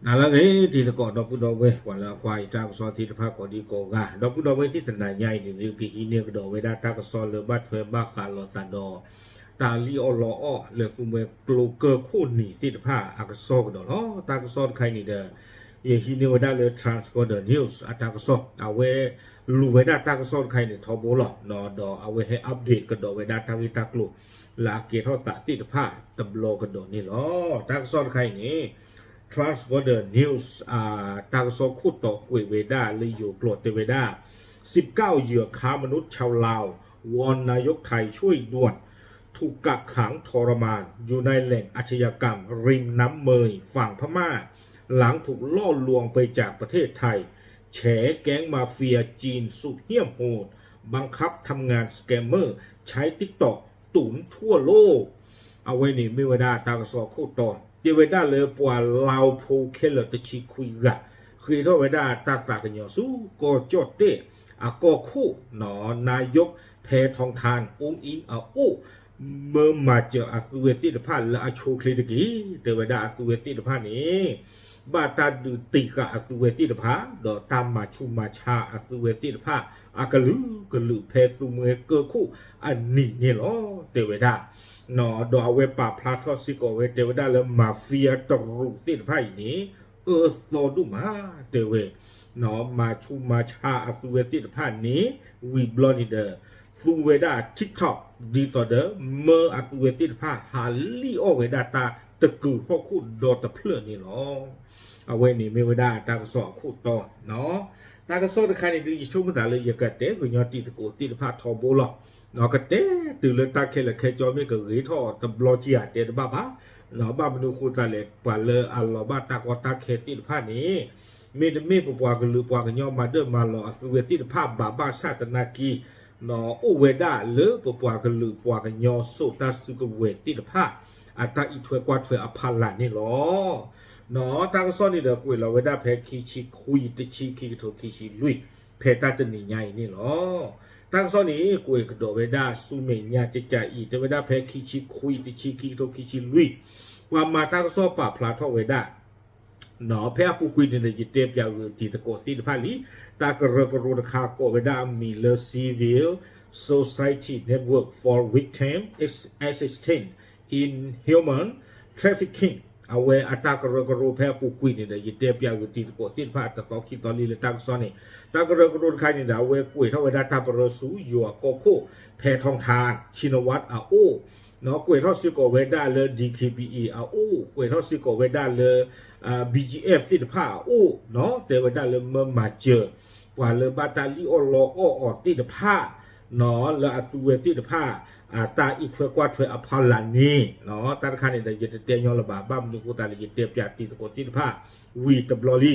ဟါလၢအဂ့ၤ တံၤသကိး ဒီပုၢ်ဒီဝဲၢ် ပှၤလၢအကွၢ်ယတၢ်ကစီၣ်သ့ၣ်တဖၣ်ကိးဒံကိးဂၤ, ဒီပုၢ်ဒီဝဲၢ်သ့ၣ် တနၤညါအံၤန့ၣ် ဒုးကဟံးန့ၢ်ကဒီးဝဲဒၣ်တၢ်ကစီၣ်လၢဘၣ်ထွဲဘၣ်ဃးလိာ်သးဒီး တၢ်လံၣ်အီၣ်လီအီၣ်လၢသူမှဲကျိကၢၢ်ခိၣ်နံၤသ့ၣ်တဖၣ်အကစီၣ်ကဒီးလီၤ. တၢ်ကစီၣ်တခါအံၤန့ၣ်ဒီး ယဟံးန့ၢ်ဝဲဒၣ်လၢ Transborder News အတၢ်ကစီၣ်, အဝဲလူၤဝဲဒၣ်တၢ်ကစီၣ်တခါအံၤန့ၣ်ထီဘိလီၤ, ဒီးအဝဲဟဲ update ကဒီးဝဲဒၣ်တၢ်ဂ့ၢ်တၢ်ကျိၤလၢအကဲထီၣ်သးသ့ၣ်တဖၣ်တဘျီကဒီးန့ၣ်လီၤ. တၢ်ကစီၣ်တခါအံၤန့ၣ် Transborder News တၢ်ကစီၣ်ခိၣ်တီကွဲးဝဲဒၣ်လၢယိၤကျိာ်တဲဝဲဒၣ် สิบเก้า เหยื่อค้ามนุษย์ชาวลาว วอนนายกไทยช่วยด่วน ถูกกักขังทรมานอยู่ในแหล่งอาชญากรรมริมน้ำเมยฝั่งพม่า หลังถูกล่อลวงไปจากประเทศไทย แฉแก๊งมาเฟียจีนสุดเหี้ยมโหด บังคับทำงานสแกมเมอร์ ใช้ TikTok ตุ๋นทั่วโลก အဝဲန့ၣ်မ့ၢ်ဝဲဒၣ်တၢ်ကစီၣ်ခိၣ်တီ, တဲဝဲဒၣ်လၢပှၤလါဖိခဲလၢာ်တဆံခွံဂၤ ဃ့ထီၣ်ဝဲဒၣ်တၢ်သးကညီၤဆူကီၢ်ကၠီၣ်တဲၣ်အကီၢ်ခိၣ်, နာယိးဖဲထီထၣ် အူအံအအိၣ် မၢမၤစၢၤအသုဝဲသ့ၣ်တဖၣ်လၢအဆိအချ့တက့ၢ်. တဲဝဲဒၣ်အသုဝဲသ့ၣ်တဖၣ်န့ၣ် ဘၣ်တၢ်ဒုးတံာ်ဃာ်အသုဝဲသ့ၣ်တဖၣ် ဒီးတၢ်မၤဆူးမၤဆါအသုဝဲသ့ၣ်တဖၣ် အကလုာ်ကလုာ်ဖဲသူမှဲကၢၢ်ခိၣ်အနံၤန့ၣ်လီၤ တဲဝဲဒၣ်. ဒီးအဝဲပာ်ဖျါထီၣ်စ့ၢ်ကီးဝဲ တဲဝဲဒၣ်လၢ mafia တရူးသ့ၣ်တဖၣ်အံၤန့ၣ် အၢသီဒိၣ်မး တဲဝဲ မၤဆူးမၤဆါအသုဝဲသ့ၣ်တဖၣ်န့ၣ် ဝံၤဘျီန့ၣ်ဒီး သူဝဲဒၣ် TikTok ဒ်သိးဒီး မၢအသုဝဲသ့ၣ်တဖၣ် ဟးလံၣ်အီၣ်ဝဲဒၣ်တၢ်တကုာ်ဟီၣ်ခိၣ်ဒီတဖျၢၣ်န့ၣ်လီၤ. အဝဲန့ၣ်မ့ၢ်ဝဲဒၣ်တၢ်ကစီၣ်အခိၣ်တီ, တၢ်ကစီၣ်တခါန့ၣ်ဒုး ယဆိကမိၣ်သးလၢယကတဲကညီတံၤသကိးသ့ၣ်တဖၣ်ထီဘိလီၤ. ကတဲတုၤလၢတၢ်ခဲလၢာ်ခဲဆ့မ့ၢ်ကဂ့ၤထီၣ်တဘျီကံဧါ တဲတဘၣ်ဘၣ်. ဘၣ်မနုၤဃိသတးလဲၣ် ပှၤလၢအလီၤဘၣ်တၢ်ကီတၢ်ခဲသ့ၣ်တဖၣ်န့ၣ် မ့တမ့ၢ်ပပှၤကလုာ်ပှၤကညီမၤဒၢၣ်မၤလီၤအသုဝဲသ့ၣ်တဖၣ်ဘၣ် ဘၣ်ဆၣ်သနာ်က့ အိၣ်ဝဲဒၣ်လၢပပှၤကလုာ်ပှၤကညီစိာ်တၢ်စုကဝဲၤသ့ၣ်တဖၣ် အတၢ်အံးထွဲကွၢ်ထွဲအဖီလာ်န့ၣ်လီၤ. တၢ်ကစီၣ်န့ၣ်ဒီးကွဲးလီၤဝဲဒၣ်ဖဲခံဆံခွံ တဆံ ခံကထိခံဆံလွံၢ် ဖဲတၢ်တနံၤညါအံၤန့ၣ်လီၤ. တၢ်ကစီၣ်န့ၣ် ကွဲးကဒီးဝဲဒၣ်ဆူမဲာ်ညါကကးအံၤ တဲဝဲဒၣ်ဖဲခံဆံခွံ တဆံ ခံကထိခံဆံလွံၢ် ပှၤမၤတၢ်ကစီၣ်ပာ်ဖျါထီၣ်ဝဲဒၣ် ဖဲအပူၤကွံာ်န့ၣ်ဒီး ယတဲပၠးဂုာ်တံၤသကိးသ့ၣ်တဖၣ်လံ. တၢ်ကရၢကရိတခါကိးဝဲဒၣ်အမံၤလၢ Civil Society Network for Victim Assistance in Human Trafficking အဝဲအတၢ်ကရၢကရိဖဲအပူၤကွံာ်န့ၣ်ဒီး ယတဲပၠးဂုာ်တံၤသကိးသ့ၣ်တဖၣ်တသီခံသီလံလၢတၢ်ကစီၣ်န့ၣ်, တၢ်ကရၢကရိတခါန့ၣ်ဒီး အဝဲကွဲးထီၣ်ဝဲဒၣ်တၢ်ပရၢဆူယိၤအကီၢ်ခိၣ် ဖဲထီထၣ် Shinawatra အအိၣ် ကွဲးထီၣ်စ့ၢ်ကီးဝဲဒၣ်လၢ D K B A အအိၣ်, ကွဲးထီၣ်စ့ၢ်ကီးဝဲဒၣ်လၢ B G F သ့ၣ်တဖၣ်အအိၣ်, တဲဝဲဒၣ်လၢမၢမၤစၢၤ ပှၤလၢဘၣ်တၢ်လံၣ်အီၣ်လီအီၣ်အီၤသ့ၣ်တဖၣ် လၢအသုဝဲသ့ၣ်တဖၣ် တၢ်အံးထွဲကွၢ်ထွဲအဖီလာ်န့ၣ်, တၢ်တခါန့ၣ်ဒီး ယတတဲညီလၢၤဘၣ်, ဘၣ်မနုၤဃိသတးလၢယတဲပၠးတံၤသကိးသ့ၣ်တဖၣ် ဝံၤတဘျီ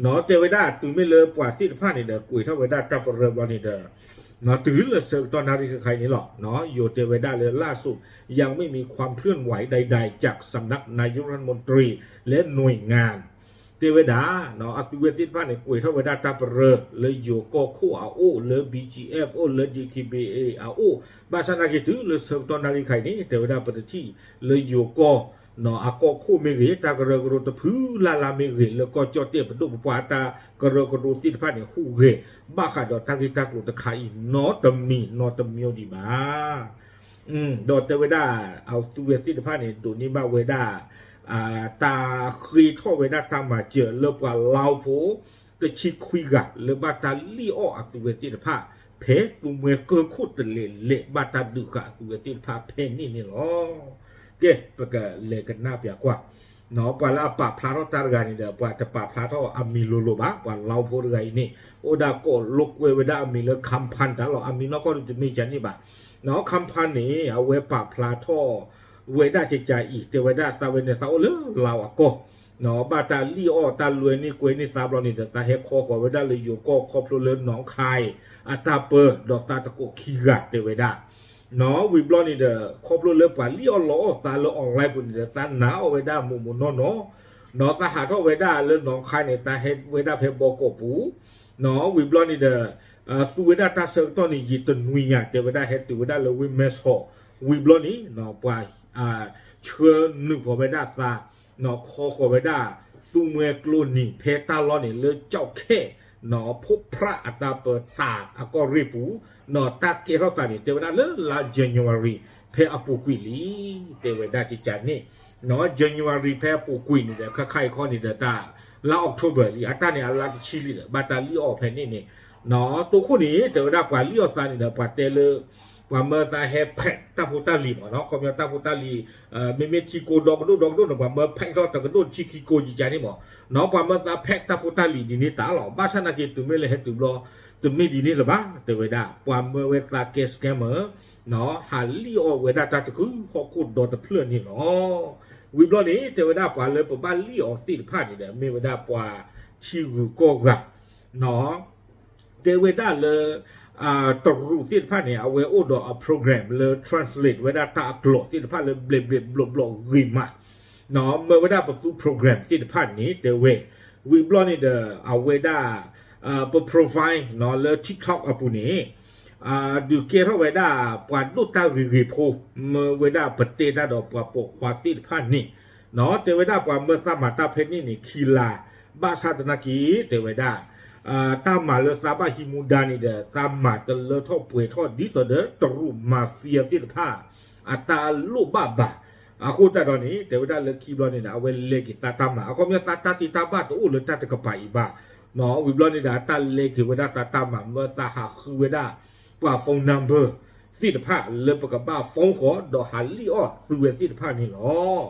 လံ. တဲဝဲဒၣ်တုၤမ့ၢ်လၢပှၤသ့ၣ်တဖၣ်န့ၣ်ဒီး ကွဲးထီၣ်ဝဲဒၣ်တၢ်ပရၢဘျီန့ၣ်ဒီး တုၤလၢဆၢကတီၢ်နၣ်ရံၣ်ခဲခါအံၤန့ၣ်လီၤ. ယိၤတဲဝဲဒၣ်လၢ ล่าสุดยังไม่มีความเคลื่อนไหวใดๆ จากสำนักนายกรัฐมนตรี และหน่วยงาน တဲဝဲဒၣ် အသုဝဲသ့ၣ်တဖၣ်န့ၣ် ကွဲးထီၣ်ဝဲဒၣ်တၢ်ပရၢလၢယိၤကီၢ်ခိၣ်အအိၣ်, လၢ B G F အိၣ်, လၢ D K B A အအိၣ်, ဘၣ်ဆၣ်သနာ်က့တုၤလၢဆၢကတီၢ်နၣ်ရံၣ်ခဲအံၤန့ၣ် တဲဝဲဒၣ်ပတထံၣ်လၢယိၤကီၢ် အကီၢ်ခိၣ်မ့ၢ်ဂ့ၤ, တၢ်ကရၢကရိတဖုလၢ်လၢ်မ့ၢ်ဂ့ၤ, လၢကီၢ်ကၠီၣ်တဲၣ်ပဒိၣ်ပပှၢ်အတၢ်ကရၢကရိသ့ၣ်တဖၣ်န့ၣ် ဟူးဂဲၤ ဘၣ်ဃးဒီးတၢ်ဂ့ၢ်တၢ်ကျိၤတခါအံၤ နီတမံၤနီတမံၤဒံးဘၣ်. ဒီးတဲဝဲဒၣ် အသုဝဲသ့ၣ်တဖၣ်န့ၣ် ဒိးန့ၢ်ဘၣ်ဝဲဒၣ် တၢ်ဃ့ထီၣ်ဝဲဒၣ်တၢ်မၤစၢၤလၢပှၤလါဖိ တဆံခွံဂၤ လၢဘၣ်တၢ်လံၣ်အီၣ်အသုဝဲသ့ၣ်တဖၣ် ဖဲသူမှဲကၢၢ်ခိၣ်တလဲၤလဲၤ ဘၣ်တၢ်ဒုးဃာ်အသုဝဲသ့ၣ်တဖၣ်ဖဲန့ၣ်န့ၣ်လီၤ. ကဲ ပကလဲၤကနၣ်ပၠးကွၢ် ပှၤလၢအပာ်ဖျါထီၣ်တၢ်တဂၤန့ၣ်ဒီး ပှၤတပာ်ဖျါထီၣ်အမံၤလိၤလိၤဘၣ်, ပှၤလါဖိတဂၤအံၤန့ၣ် အိၣ်ဒၣ်ကိးလိာ်ကွဲဝဲဒၣ်အမံၤလၢ Khamphant တၢ်လီၤ. အမံၤနီၢ်ကီၢ်ဒုးတမ့ၢ်ကန့ၣ်ဘၣ်. Khamphant န့ၣ် အဝဲပာ်ဖျါထီၣ်ဝဲဒၣ်ကကးအံၤ တဲဝဲဒၣ်သးဝဲန့ၣ် သးအိၣ်လၢလါအကီၢ် ဘၣ်တၢ်လံၣ်အီၣ်တၢ်လွဲန့ၢ်ကွဲန့ၢ်သးဘျီန့ၣ်ဒီး သးဟဲခီဃီၤဝဲဒၣ်လၢယိၤကီၢ်ခီဖျိလၢ နီၢ်ခါအံၤ အတၢ်ပၢ ဒီးသးသကိးခံဂၤတဲဝဲဒၣ် ဝံၤဘျီန့ၣ်ဒီး ခီဖျိလၢပှၤလံၣ်အီၣ်လီအီၣ်သးလၢ online ပူၤန့ၣ်ဒီး သးနာ်အီၣ်ဝဲဒၣ်မိၢ်မိၢ်နီၢ်နီၢ်, သးဟးထီၣ်ဝဲဒၣ်လၢ နီၢ်ခါန့ၣ် သးဟဲဝဲဒၣ်ဖဲဘီကီးပူၤ, ဝံၤဘျီန့ၣ်ဒီး သူဝဲဒၣ်တၢ်ဆၢကတီၢ်န့ၣ် ယံာ်တနွံညါ တဲဝဲဒၣ်ဟဲတုၤဝဲဒၣ်လၢဝ့ၢ်မဲၢ်ဆီး, ဝံၤဘျီန့ၣ် ပှၤဆှၢနုာ်ဃီၤဝဲဒၣ်သး ခီဃီၤဝဲဒၣ် သူမွဲကျိနံၤ ဖဲတၢ်လီၢ်န့ၣ်လၢကၠီၣ်ခဲၣ် နီၣ် ဖိဖြၣ်အတၢ်ပၢတၢ်အကီၢ်ရ့ၣ်ပူၤ နီၣ် တၢ်ကဲထီၣ်သးန့ၣ် တဲဝဲဒၣ်လၢလါ January ဖဲအပူၤကွံာ်လံ တဲဝဲဒၣ်ကကန့ၣ် နီၣ် January ဖဲအပူၤကွံာ်န့ၣ်ဒီး ခါခါအံၤခီန့ၣ်ဒီးတၢ် လါ October လံ အတၢ်န့ၣ်အလါတဆံလံဒီး ဘၣ်တၢ်လံၣ်အီၣ်ဖဲန့ၣ်န့ၣ် နီၣ် တိခိၣ်န့ၣ် တဲဝဲဒၣ်ပှၤလံၣ်အီၣ်သးန့ၣ်ဒီး ပှၤတဲလၢ ပှၤမၢသးဟဲ pack တၢ်ဖိတၢ်လံၤမး နီၣ် ခီပညီတၢ်ဖိတၢ်လံၤ မ့မ့ၢ်ထံကိးဒီကဒိၣ်ဒီကဒိၣ်န့ၣ် ပှၤမၢ pack ထီၣ်တကဒိၣ်တဆံခံကိးယကန့ၣ်မး နီၣ် ပှၤမၢသး pack တၢ်ဖိတၢ်လံၤဒ်န့ၣ်တၢ်လီၤ ဘၣ်ဆၣ်နာ်က့ တုၤမ့ၢ်လၢဟဲတုၤဘျီ တမ့ၢ်ဒ်န့ၣ်လၢၤဘၣ် တဲဝဲဒၣ် ပှၤမၢဝဲသးကဲ scammer နီၣ် ဟးလံၣ်အီၣ်ဝဲဒၣ်တၢ်တကုာ်ဟီၣ်ခိၣ်ဒီတဖျၢၣ်န့ၣ်လီၤ ဝံၤဘျီန့ၣ် တဲဝဲဒၣ်ပှၤလၢပဘၣ်လံၣ်အီၣ်သ့ၣ်တဖၣ်န့ၣ်ဒီး မ့ၢ်ဝဲဒၣ်ပှၤထံဂုၤကီၢ်ဂၤ နီၣ် တဲဝဲဒၣ်လၢ တရူးသ့ၣ်တဖၣ်န့ၣ် အဝဲအိၣ်ဒီးအ program လၢ translate ဝဲဒၣ်တၢ်အကျိာ်သ့ၣ်တဖၣ်လၢဘျဲးဘျဲးဘျီးဘျီးဂ့ၤမး နီၣ် မၢဝဲဒၣ်ပသူ program သ့ၣ်တဖၣ်န့ၣ် တဲဝဲ ဝံၤဘျီန့ၣ်ဒီး အဝဲဒၣ် ပ profile နီၣ် လၢ TikTok အပူၤန့ၣ် ဒုးကဲထီၣ်ဝဲဒၣ် ပှၤဒိၣ်တၢ်ဂ့ၤဂ့ၤဖိ မၢဝဲဒၣ်ပတဲတၢ်ဒီးပှၤပိာ်ခွါသ့ၣ်တဖၣ်န့ၣ် နီၣ် တဲဝဲဒၣ်ပှၤမၢသးမၤတၢ်ဖဲန့ၣ်န့ၣ် ခံလါ ဘၣ်ဆၣ်သနာ်က့ တဲဝဲဒၣ် တၢ်မၤလၢသးဘၣ်ဟံးမူဒါန့ၣ်ဒီး သးမၤတလၢထီၣ်ပှဲၤထီၣ်ဒ်သိးဒီး တရူး mafia သ့ၣ်တဖၣ် အတၢ်လိၣ်ဘၣ်ဘၣ်. အဃိသတးဒီးန့ၣ် တဲဝဲဒၣ်လၢခံဘျီန့ၣ်ဒီး အဝဲလဲၤက့ၤသးတၢ်မၤ အခီပညီသးတၢ်သ့တၢ်ဘၣ်တအိၣ်လၢတၢ်တကပၤအံၤဘၣ်. ဝံၤဘျီန့ၣ်ဒီး အတၢ်လဲၤက့ၤဝဲဒၣ်သးတၢ်မၤ မၢသးဟးဃုဝဲဒၣ် ပှၤ phone number သ့ၣ်တဖၣ်လၢပကဘၣ် phone ဃီ ဒီးဟးလံၣ်အီၣ်သုဝဲသ့ၣ်တဖၣ်န့ၣ်လီၤ.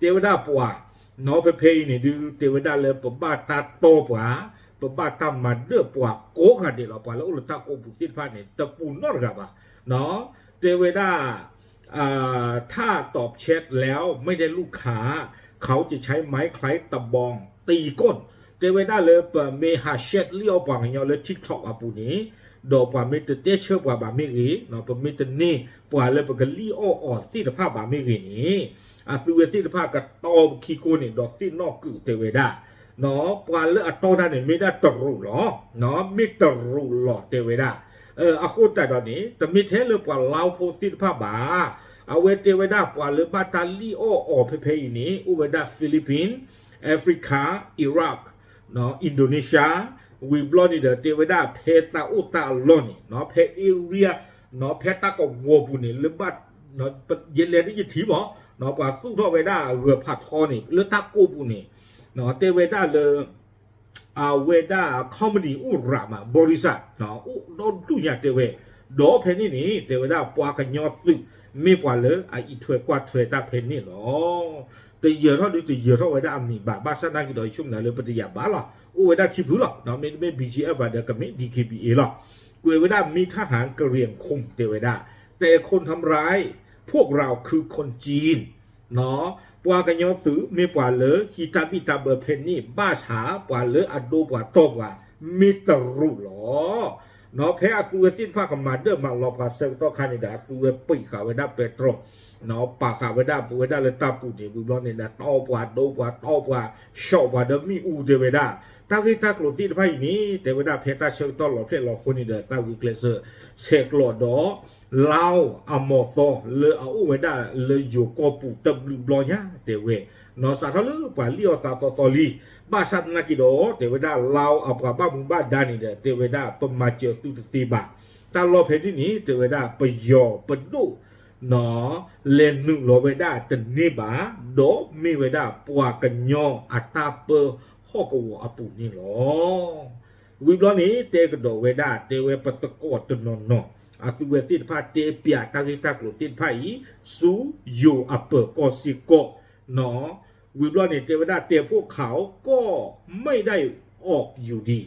တဲဝဲဒၣ်ပှၤ နီၣ် ဖဲဖဲအံၤန့ၣ်ဒုး တဲဝဲဒၣ်လၢပဘၣ်တၢ်တီပှၤ, ပဘၣ်တၢ်မၤဒၢၣ်ပှၤကိးဂၤဒဲးလီၤ. ပှၤလၢအိၣ်လၢတၢ်ကိးပူၤသ့ၣ်တဖၣ်န့ၣ် တပူၤနီတဂၤဘၣ်. တဲဝဲဒၣ် ถ้าตอบแชทแล้วไม่ได้ลูกค้า เขาจะใช้ไม้คล้ายตะบองตีก้น တဲဝဲဒၣ်လၢပမ့ၢ်ဟး chat လံၣ်အီၣ်ပှၤကညီလၢ TikTok အပူၤန့ၣ် ဒီးပှၤမ့ၢ်တတဲဆၢပှၤဘၣ်မ့ၢ်ဂ့ၤ, ပမ့ၢ်တန့ၢ်ပှၤလၢပကလံၣ်အီၣ်အီၤသ့ၣ်တဖၣ်ဘၣ်မ့ၢ်ဂ့ၤန့ၣ် အသုဝဲသ့ၣ်တဖၣ်ကတီပခံကိန့ၣ် ဒီးသ့ၣ်နီၣ်ကုာ်တဲဝဲဒၣ် ပှၤလၢအတီတၢ်န့ၣ် မ့ၢ်ဒၣ်တရူးလီၤ. မ့ၢ်တရူးလီၤတဲဝဲဒၣ်. အဃိသတးဒီးန့ၣ် တမ့ၢ်ထဲလၢပှၤလါဖိသ့ၣ်တဖၣ်ဘၣ်. အဝဲတဲဝဲဒၣ်ပှၤလၢဘၣ်တၢ်လံၣ်အီၣ်အီၤဖဲဖဲအံၤန့ၣ် အိၣ်ဝဲဒၣ် Philippines, Africa, Iraq, Indonesia, ဝံၤဘျီန့ၣ်ဒီး တဲဝဲဒၣ်ဖဲသးအိၣ်သးအလီၢ်န့ၣ် ဖဲ area ဖဲတၢ်ကဝီၤပူၤန့ၣ် လၢဘၣ် ယလဲၤဒ်ယထံၣ်မး ပှၤသူၣ်ထီၣ်ဝဲဒၣ်အဂၢၤဖးထီန့ၣ် လၢတၢ်ကိးပူၤန့ၣ် တဲဝဲဒၣ်လၢ အဝဲဒၣ် company အိၣ်ရးမး ဘီရံစၢ အိၣ်ဒီဒူၣ်ညါတဲဝဲ, ဒီးဖဲန့ၣ်န့ၣ် တဲဝဲဒၣ်ပှၤကညီသုး မ့ၢ်ပှၤလၢအအံးထွဲကွၢ်ထွဲတၢ်ဖဲန့ၣ်လီၤ. တယၢၤထီၣ်ဒုတယၢၤထီၣ်ဝဲဒၣ်အမံၤဘၣ်, ဘၣ်ဆၣ်သနာ်က့ဒီး ယဆိကမိၣ်လၢပတယာ်ဘၣ်လီၤ. အိၣ်ဝဲဒၣ်ခံဖုလီၤ, မ့တမ့ၢ် ဘီၣ်ကၠံၣ်အ့ၣ် ဘၣ်ဒီး ကမ့ၢ် ဒံၣ်ခ့ၣ်ဘံၣ်အ့ၣ် လီၤ. ကွဲးဝဲဒၣ် မ့ၢ် ทหารกะเหรี่ยงข่ม တဲဝဲဒၣ် แต่คนทำร้าย พวกเราคือคนจีน ပှၤကညီသုးမ့ၢ်ပှၤလၢဟံးတၢ်ဘံၣ်တၢ်ဘၢဖဲန့ၣ် ဘၣ်ဆၣ်ပှၤလၢအဒိပှၤတီၢ်ပှၤ မ့ၢ်တရူးလီၤ. ဖဲအသုဝဲသ့ၣ်တဖၣ်ကမၤဒၢၣ်မၤလီၤပှၤဆၢကတီၢ်ခါန့ၣ်ဒီး အသုဝဲပံာ်ဃာ်ဝဲဒၣ်ပဲတြီ ပာ်ဃာ်ဝဲဒၣ်ပဝဲဒၣ်လၢတၢ်ပူၤန့ၣ် ဝံၤဘျီန့ၣ်ဒီး တီၢ်ပှၤဒိပှၤတီၢ်ပှၤ ဆီၣ်ပှၤဒီးမ့ၣ်အူတဲဝဲဒၣ်. တၢ်ဂ့ၢ်တၢ်ကျိၤသ့ၣ်တဖၣ်အံၤန့ၣ် တဲဝဲဒၣ်ဖဲတၢ်ဆၢကတီၢ်လီၤဖျဲၣ်လီၤဃိန့ၣ်ဒီး တၢ်ဂုာ်ကျဲးစၢးဆဲးကျိးဒီး လါအီၣ်အမီၤသီလၢအအိၣ်ဝဲဒၣ်လၢယိၤကီၢ်ပူၤတဘျုးဘျီညါတဲဝဲ, နီၢ် စးထီၣ်လၢပှၤလံၣ်အီၣ်သးသီသီလံ, ဘၣ်ဆၣ်သနာ်က့ဒီး တဲဝဲဒၣ်လါအီၣ်အပှၤဘၣ်မူဘၣ်ဒါန့ၣ်ဒီး တဲဝဲဒၣ် ပမၤစၢၤသုတသ့ဘၣ်. တၢ်လီၢ်ဖဲန့ၣ်န့ၣ် တဲဝဲဒၣ်ပယီၤပဒိၣ် နီၢ် လဲၤနုာ်လီၤဝဲဒၣ်တန့ၢ်ဘၣ်, ဒီးမ့ၢ်ဝဲဒၣ်ပှၤကညီအတၢ်ပၢဟီၣ်ကဝီၤအပူၤန့ၣ်လီၤ. ဝံၤဘျီန့ၣ် တဲကဒီးဝဲဒၣ် တဲဝဲပသကိးတနီၤနီၤ အသုဝဲသ့ၣ်တဖၣ်တဲပၠးတၢ်ဂ့ၢ်တၢ်ကျိၤသ့ၣ်တဖၣ်အံၤ ဆူယိၤအပၢၤကီၢ်စ့ၢ်ကီး, နီၢ် ဝံၤဘျီန့ၣ် တဲဝဲဒၣ် แต่พวกเขาก็ไม่ได้ออกอยู่ดี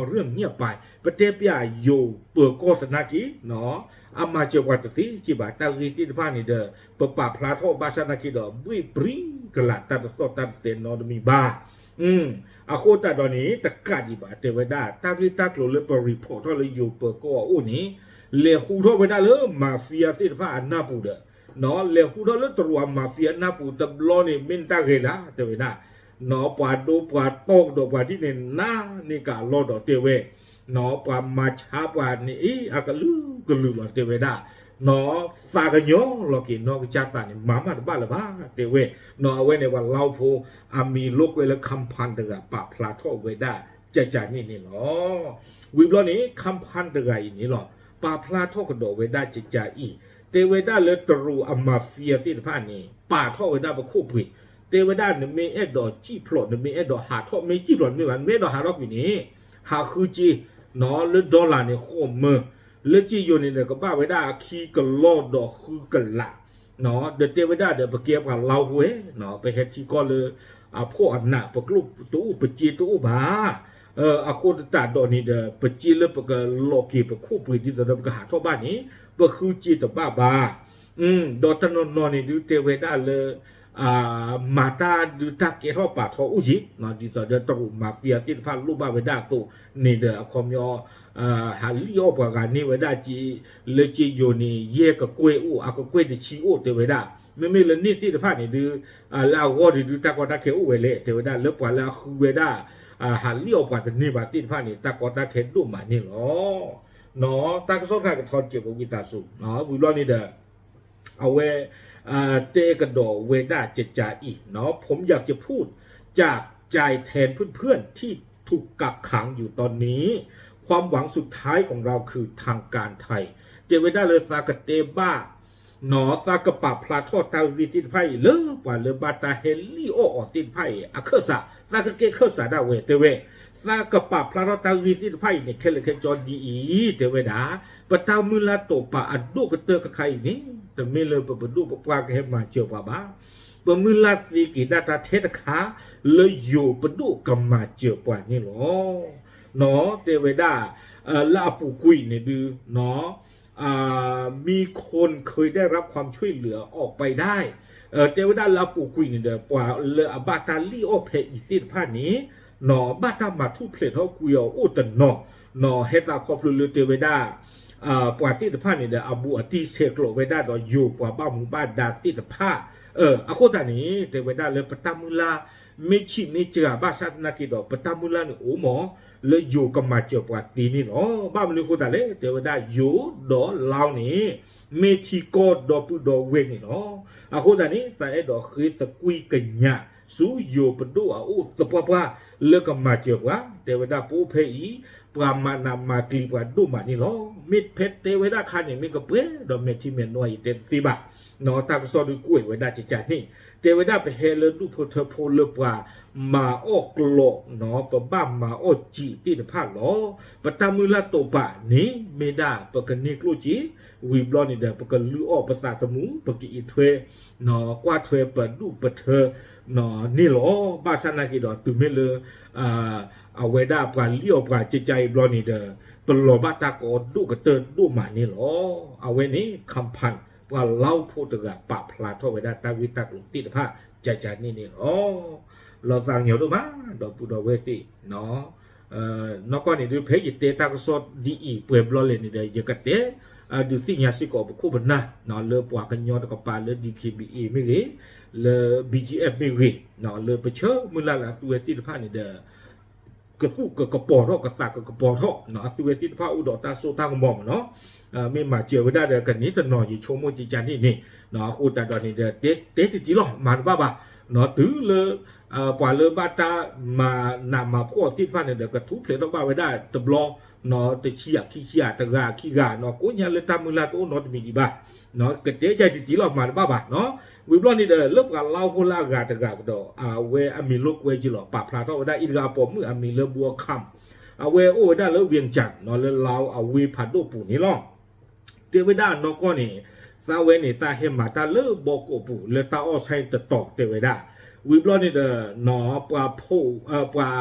เรื่องเงียบไป ပတဲပၠးယိၤပၢၤကီၢ်သနာ်က့ နီၢ် အမၤစၢၤပှၤတသ့က့ဘၣ်. တၢ်ဂ့ၢ်သ့ၣ်တဖၣ်န့ၣ်ဒီး ပပာ်ဖျါထီၣ်ဘၣ်ဆၣ်သနာ်က့ဒီး ဘှ့ၣ်ပြံကလာ်တၢ်တသီၣ်တၢ်တသဲနီတမံၤဘၣ်. အဃိသတးဒီးန့ၣ် တကးဒံးဘၣ် တဲဝဲဒၣ် တၢ်ဂ့ၢ်တၢ်ကျိၤလၢပ report ထီၣ်လၢယိၤပၢၤကီၢ်အအိၣ်န့ၣ် လဲၤဟူထီၣ်ဝဲဒၣ်လၢ mafia သ့ၣ်တဖၣ်အနၢ်ပူၤဒီး နီၢ် လဲၤဟူထီၣ်လၢတရူးအ mafia အနၢ်ပူၤတဘျီန့ၣ် မ့ၢ်တၢ်ဂ့ၤလၢ တဲဝဲဒၣ် နီၢ် ပှၤဒိပှၤတီၢ်ကဒီးပှၤဒ်န့ၣ် နးန့ၢ်ကအလီၢ်ဒီးတဲဝဲ နီၢ် ပှၤမၤဆါပှၤန့ၣ် အကလုာ်ကလုာ်လီၤ တဲဝဲဒၣ်. နီၢ်သးကညီၤလီၤက့ၤနီၢ်ကစၢ်သးန့ၣ် မၤမးတဘၣ်လၢၤဘၣ် တဲဝဲ. နီၢ်အဝဲန့ၣ် ပှၤလါဖိ အမံၤလိာ်ကွဲလၢ ခၢၣ်ဖၢၣ်တဂၤ ပာ်ဖျါထီၣ်ဝဲဒၣ် ကကန့ၣ်န့ၣ်လီၤ. ဝံၤဘျီန့ၣ် ခၢၣ်ဖၢၣ်တဂၤအံၤန့ၣ်လီၤ ပာ်ဖျါထီၣ်ကဒီးဝဲဒၣ်ကကအံၤ, တဲဝဲဒၣ်လၢတရူးအမၤဖံအသ့ၣ်တဖၣ်န့ၣ် ပာ်ထီၣ်ဝဲဒၣ်ပခိၣ်ပှ့ၤ, တဲဝဲဒၣ် နမ့ၢ်အဲၣ်ဒိးစံၣ်ဖျိး နမ့ၢ်အဲၣ်ဒိးဟးထီၣ် မ့ၢ်စံၣ်ဖျိး နမ့ၢ်ဘၣ် နမ့ၢ်အဲၣ်ဒိးဟးထီၣ်ကွံာ်န့ၣ် ဟးဃုစ့ နီၢ်လၢ dollar န့ၣ် ဃိးမၢ, လၢစ့ယိၤန့ၣ်ဒီး ကဘၣ်ဝဲဒၣ်အခံကလီၢ်ဒီးဃုကလး, ဒီးတဲဝဲဒၣ်ဒီး ပကဲပှၤလါဖိဧၢ, ပဟဲထံကီၢ်လၢ အဖှီၣ်အနး ပကျိၣ်တအိၣ် ပစ့တအိၣ်ဘၣ်, အဃိသတးဒီးန့ၣ်ဒီး ပစ့လၢပကလီၤက့ၤပခိၣ်ပှ့ၤ ဒ်သိးဒီးပကဟးထီၣ်ဘၣ်န့ၣ် ပဃုစ့တဘၣ်ဘၣ်. ဒီးတနီၤနီၤန့ၣ်ဒုးတဲဝဲဒၣ်လၢ မၤတၢ်ဒုးတၢ်ကဲထီၣ်ပာ်ထီအိၣ်က့ၤ, ဒ်သိးဒီးတရူးမၤဖံအသ့ၣ်တဖၣ်လိၣ်ဘၣ်ဝဲဒၣ်အသိးန့ၣ်ဒီး အခီပညီ ဟးလံၣ်အီၣ်ပှၤဂၤန့ၢ်ဝဲဒၣ်က့ၤ လၢစ့ယိၤန့ၣ် ယဲၢ်ကကွဲၢ်အိၣ် အကကွဲၢ်တဆံအိၣ် တဲဝဲဒၣ်. မ့မ့ၢ်လၢန့ၣ်သ့ၣ်တဖၣ်န့ၣ်ဒုး လၢအဂီၢ်ဒုး တၢ်ကီတၢ်ခဲအိၣ်ဝဲလဲၣ် တဲဝဲဒၣ် လၢပှၤလၢအဃုဝဲဒၣ် ဟးလံၣ်အီၣ်ပှၤတန့ၢ်ဘၣ်သ့ၣ်တဖၣ်န့ၣ် တၢ်ကီတၢ်ခဲဒိၣ်မးန့ၣ်လီၤ. တၢ်ကစီၣ်တခါကထီတစဲး ပဝံသးစူၤ ဝံၤဘျီန့ၣ်ဒီး အဝဲ တဲကဒီးဝဲဒၣ်ကကအံၤ, ผมอยากจะพูดจากใจแทนเพื่อนๆที่ถูกกักขังอยู่ตอนนี้ ความหวังสุดท้ายของเราคือทางการไทย တဲဝဲဒၣ်လၢသးကတဲဘၣ် သးကပာ်ဖျါထီၣ်တၢ်ဂ့ၢ်သ့ၣ်တဖၣ်အံၤ လၢပှၤလၢဘၣ်တၢ်ဟဲလံၣ်အီၣ်အီၤသ့ၣ်တဖၣ်အံၤ အခၢၣ်စး သးကကဲခၢၣ်စးဒၣ်ဝဲ တဲဝဲ သးကပာ်ဖျါထီၣ်တၢ်ဂ့ၢ်သ့ၣ်တဖၣ်အံၤန့ၣ် ခဲလၢာ်ခဲဆ့ဒ်အံၤ တဲဝဲဒၣ် ပတၢ်မုၢ်လၢ်တိာ်ပာ်အဒိၣ်ကတၢၢ်တခါအံၤန့ၣ် တမ့ၢ်လၢပပဒိၣ်ပပှၢ်ကဟဲမၤစၢၤပှၤဘၣ်. ပမုၢ်လၢ်သ့က့ၤဒၣ်တၢ်ထဲတခါ လၢယိၤပဒိၣ်ကမၤစၢၤပှၤန့ၣ်လီၤ. တဲဝဲဒၣ် လၢအပူၤကွံာ်န့ၣ်ဒုး มีคนเคยได้รับความช่วยเหลือออกไปได้ တဲဝဲဒၣ်လၢအပူၤကွံာ်န့ၣ်ဒီး ပှၤလၢအဘၣ်တၢ်လံၣ်အီၣ်ဖဲအံၤသ့ၣ်တဖၣ်န့ၣ် ဘၣ်တၢ်မၤထူၣ်ဖျဲးထီၣ်ကွံာ်အီၤအိၣ်တနီၤ ဟဲသးခီဖျိလၢတဲဝဲဒၣ် ပှၤသ့ၣ်တဖၣ်န့ၣ်ဒီး အဘူးအတံၢ်ဆဲးကျိးဝဲဒၣ်ဒီးယိၤပှၤဘၣ်မူဘၣ်ဒါသ့ၣ်တဖၣ် အဃိသတးန့ၣ် တဲဝဲဒၣ်လၢပတၢ်မုၢ်လၢ် မ့ၢ်ဆံးမ့ၢ်စှၤဘၣ်ဆၣ်သနာ်က့ဒီး ပတၢ်မုၢ်လၢ်န့ၣ်အိၣ်မး လၢယိၤကမၤစၢၤပှၤသ့န့ၣ်လီၤ. ဘၣ်မနုၤအဃိသတးလဲၣ် တဲဝဲဒၣ် ယိၤဒီးလါန့ၣ် မ့ၢ်ထံကီၢ်ဒီပုၢ်ဒီဝဲၢ်န့ၣ်လီၤ. အဃိသတးန့ၣ် သးအဲၣ်ဒိးဃ့သကွံၢ်ကညး ဆူယိၤပဒိၣ်အအိၣ်သပှၢ်ပှၢ် လၢကမၤစၢၤပှၤ တဲဝဲဒၣ် ပအိၣ်ဖဲအံၤ ပှၤမၤနးမၤကျံၤပှၤဒိၣ်မးန့ၣ်လီၤ. မ့ၢ်ဖဲတဲဝဲဒၣ်ခါန့ၣ် မ့ၢ်ကပှဲၤဒီးမဲာ်ထံမဲာ်နိအံၤတဲတသ့ဘၣ် တၢ်ကစီၣ်ဒုးကွဲးဝဲဒၣ်ကကန့ၣ် တဲဝဲဒၣ် ပဟဲလၢဒူၣ်ဖိထၢဖိလၢပှၤမၤအီၣ်ကျိာ် ပဘၣ်မၤအီၣ်စံာ်သ့ၣ်တဖၣ်လီၤ. ပတၢ်မုၢ်လၢ်တိာ်ပာ်န့ၣ် မ့ၢ်ဒၣ်ပကန့ၢ်ကျိၣ်စ့ ဝံၤဘျီန့ၣ်ဒီး ပကလုၢ်အီၣ်ပသးသမူ ပကအံးထွဲ ကွၢ်ထွဲပဒူၣ်ပထၢ န့ၣ်လီၤ. ဘၣ်ဆၣ်သနာ်က့ဒီး တုၤမ့ၢ်လၢ အဝဲဒၣ်ပှၤလံၣ်အီၣ်ပှၤကကအံၤဘျီန့ၣ်ဒီး ပလီၤဘၣ်တၢ်ကီဒိၣ်ကတၢၢ်ဒိၣ်မးန့ၣ်လီၤ. အဝဲန့ၣ် ခၢၣ်ဖၢၣ် ပှၤလါဖိတဂၤ ပာ်ဖျါထီၣ်ဝဲဒၣ်တၢ်ဂ့ၢ်တၢ်ကျိၤသ့ၣ်တဖၣ် ကကန့ၣ်န့ၣ်လီၤ. လီၤသးကညီၤဒိၣ်မး ဒီပုၢ်ဒီဝဲၢ်သ့ၣ် နီၢ်ကီၢ်န့ၣ်ဒုး ဖဲယတဲတၢ်ကစီၣ်ဒ်အံၤပှဲၤဘျီလဲၣ်န့ၣ်ဒီး ယကတဲ ဒုးသ့ၣ်ညါစ့ၢ်ကီးပခိၣ်ပနၢ် လၢပှၤကညီတကပၤလၢ DKBA မ့ၢ်ဂ့ၤ, လၢ BGF မ့ၢ်ဂ့ၤ, လၢပဆၢမုၢ်လၢ်လၢအသုဝဲသ့ၣ်တဖၣ်န့ၣ်ဒီး ကသူၣ်ကကပီၤထီၣ် ကသးကကပီၤထီၣ် အသုဝဲသ့ၣ်တဖၣ်အိၣ်ဒီးတၢ်စိတၢ်ကမီၤမးနီၤ, မ့ၢ်မၤစၢၤဝဲဒၣ်ဒီး ကန့ၢ်တနီၤ ယဆိကမိၣ်ကကန့ၣ်န့ၣ်, အဃိသတးဒီးန့ၣ်ဒီး တဲတံၢ်တံၢ်လီၤ မၤတဘၣ်ဘၣ်, တုၤလၢ ပှၤလၢဘၣ်တၢ်မၤနးမၤဖှီၣ်သ့ၣ်တဖၣ်န့ၣ်ဒီး ကထူၣ်ဖျဲးထီၣ်ဘၣ်ဝဲဒၣ်တဘျီ တဆံဂၤခံဆံဂၤ တဂၤခံဂၤနီၤ ကိးညါလၢတၢ်မုၢ်လၢ်တအိၣ်နီတမံၤဒံးဘၣ်, ကတဲကတံၢ်တံၢ်လီၤ မၤတဘၣ်ဘၣ်နီၤ. ဝံၤဘျီန့ၣ်ဒီး လၢပှၤလါဖိလၢအဂၤတဂၤကဒီး အဝဲအမံၤလိာ်ကွဲက့ၤလီၤ ပာ်ဖျါထီၣ်ဝဲဒၣ်အံၤတဂၤအပိာ်မုၣ်အမံၤလၢ ဘိအခၣ်, အဝဲအိၣ်ဝဲဒၣ်လၢ ဝံၣ်ကၠၣ် လၢလါအဝ့ၢ်ဖးဒိၣ်ပူၤန့ၣ်လီၤ. တဲဝဲဒၣ်နီၢ်ကီၢ်န့ၣ် သးဝဲန့ၣ် သးဟဲမၤတၢ်လၢဘီကီးပူၤ လၢတၢ်အီၣ်ဆၣ်တတီၤတဲဝဲဒၣ်, ဝံၤဘျီန့ၣ်ဒီး ပှၤဖိ ပှၤ